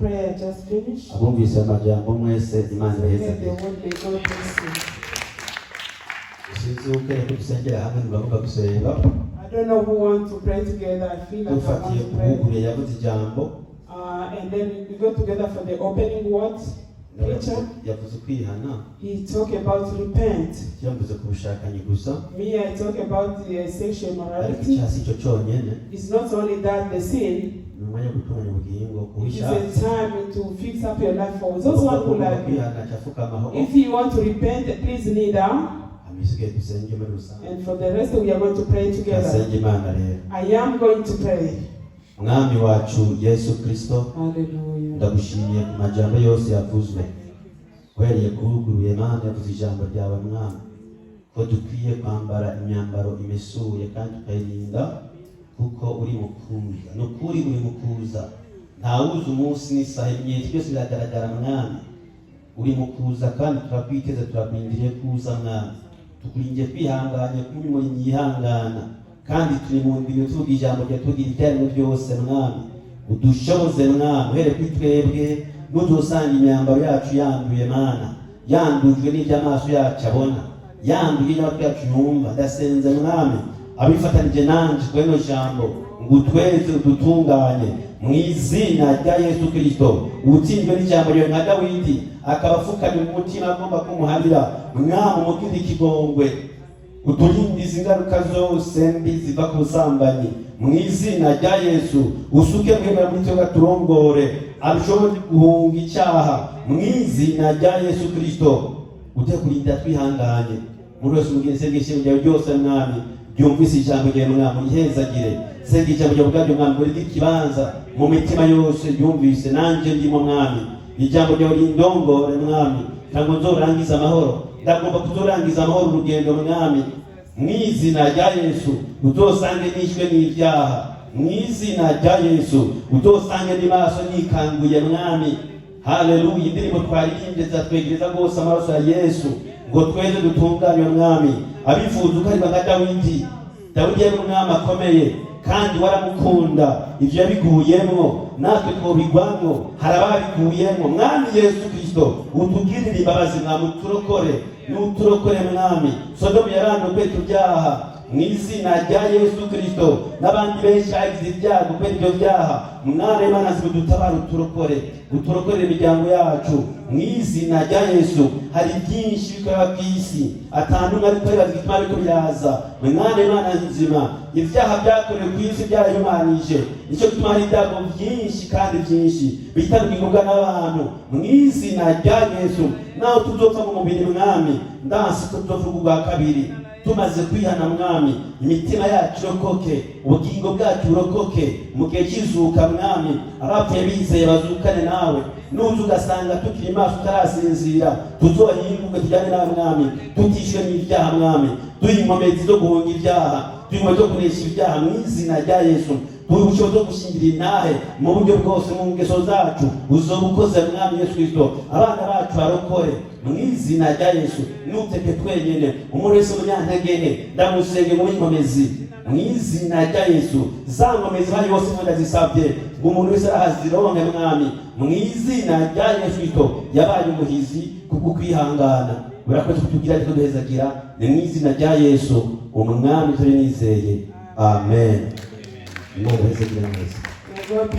prayer just finished. Abumvise amajambo mwese, Imana Hear ibahezagire. the word, may God bless you. Sinzi ukeneye ko dusengera hamwe, ntibagomba gusenga. I don't know who wants to pray together. I feel like I Dufatiye want to ku pray. wuguruye yavuze ijambo. And then we go together for the opening words. Preacher, Yavuze kwihana. he talk about repent. Yavuze ku bushakanyi gusa. Me, I talk about the sexual Ariko immorality. icyaha si cyo cyonyine. It's not only that, the sin. Ni umwanya wo gutunganya ubugingo. It is Kuwisha a time to fix up your life for those one who like. kwihana cyafukamaho. If you want to repent, please kneel down. Ibisigaye dusenge muri rusange. And for the rest, we are going to pray together. Kasenge Imana rero. I am going to pray. Mwami wacu Yesu Kristo, Hallelujah. ndagushimiye ku majambo yose yavuzwe, uhereye kuhuguruye. Mana, yavuze ijambo ryawe, Mwami, ko dukwiye kwambara imyambaro imesuye kandi tukayirinda kuko uri mu kuza. Ni ukuri uri mu kuza, ntawuzi umunsi n'isaha, ibimenyetso byose biragaragara. Mwami, uri mu kuza kandi turakwiteze, turakurindiriye kuza. Mwami, tukurindiye twihanganye kumwe umurimyi yihangana, kandi turi mu ndimo tuvuga ijambo ryawe, tuvuga ibyaremwe byose. Mwami, udushoboze. Mwami, uhereye kuri twebwe, nutuzosanga imyambaro yacu yanduye, Mana, yandujwe n'ibyo amaso yacu abona, yanduye n'amatwi yacu yumva, ndasenze Mwami, abifatanije nanje kuri rino jambo, ngo utweze, udutunganye mu izina rya Yesu Kristo. Utsinzwe n'ijambo ryawe nka Dawidi, akaba apfukamye mu mutima agomba kumuharira, Mwami, umugirire ikigongwe, uturindize ingaruka zose mbi ziva ku busambanyi mu izina rya Yesu. Usuke mwemera muri twebwe, turongore, abishoboze guhunga icyaha mu izina rya Yesu Kristo. Ujye kurinda twihanganye muri wese umugeni. Senga ishimwe ryawe ryose, Mwami, ryumvise ijambo ryawe. Mwami, urihezagire. Senga ijambo ryawe ubwaryo, Mwami, ngo rigire ikibanza mu mitima yose yumvise, nanjye ndimo. Mwami, ijambo ryawe rindongore, Mwami, ntabwo nzorangiza amahoro, ndagomba kuzorangiza amahoro urugendo. Mwami, mu izina rya Yesu, uzosange nishwe n'ibyaha. Mu izina rya Yesu, uzosange ndi maso nikanguye. Mwami, haleluya, indirimbo twaririmbye zatwegereza rwose amaraso ya Yesu ngo tweze dutunganywe. Mwami, abifuza ukarirwa nka Dawidi. Dawidi yari umwami akomeye kandi waramukunda, ivyo yabiguyemwo natwe twobigwamwo, hari ababiguyemwo. Mwami Yesu Kristo, utugirire imbabazi. Mwami, uturokore, nuturokore. Mwami, Sodomu yaranduwe ibyaha. Mu izina rya Yesu Kristo, n'abandi benshi bagize ibyago kubera ibyo byaha, Mwana Imana, dutabare, uturokore, uturokorere imiryango yacu mu izina rya Yesu. Hari byinshi bikorera ku isi atandukanye, ariko bibaza igituma ariko biraza. Mwana Imana nzima, ibyaha byakorewe ku isi byarahumanije, nicyo gituma hari ibyago byinshi kandi byinshi bita ubugingo n'abantu. Mu izina rya Yesu, naho tuzopfa mu mubiri, Mwami, ndansi ko tuzovuga ubwa kabiri tumaze kwihana. Mwami, imitima yacu irokoke, ubugingo bwacu burokoke mu gihe cy'izuka. Mwami, abapfuye bizeye bazukane nawe. Nuza ugasanga tukiri maso, utarasinzira, tuzohinguke tujyane nawe. Mwami, tutishwe n'ibyaha. Mwami, duhe inkomezi zo guhunga ibyaha, duhe inkomezi zo kunesha ibyaha mu izina rya Yesu, duhe ubushobozi bwo gushingira intahe mu buryo bwose mu ngeso zacu. Uzoba ukoze. Mwami Yesu Kristo, abana bacu barokore mu izina rya Yesu. Nuteke twenyene, umuntu wese umunyantege nke ndamusenge mu inkomezi mu izina rya Yesu. Za nkomezi bari bose ndazisabye ngo umuntu wese arahazironke. Mwami, mu izina rya Yesu Kristo, yabaye umuhizi kubwo kwihangana. Urakoze kutugira ariko duhezagira. Ni mu izina rya Yesu Umwami turi nizeye, amen. Imana ihezagira neza. May God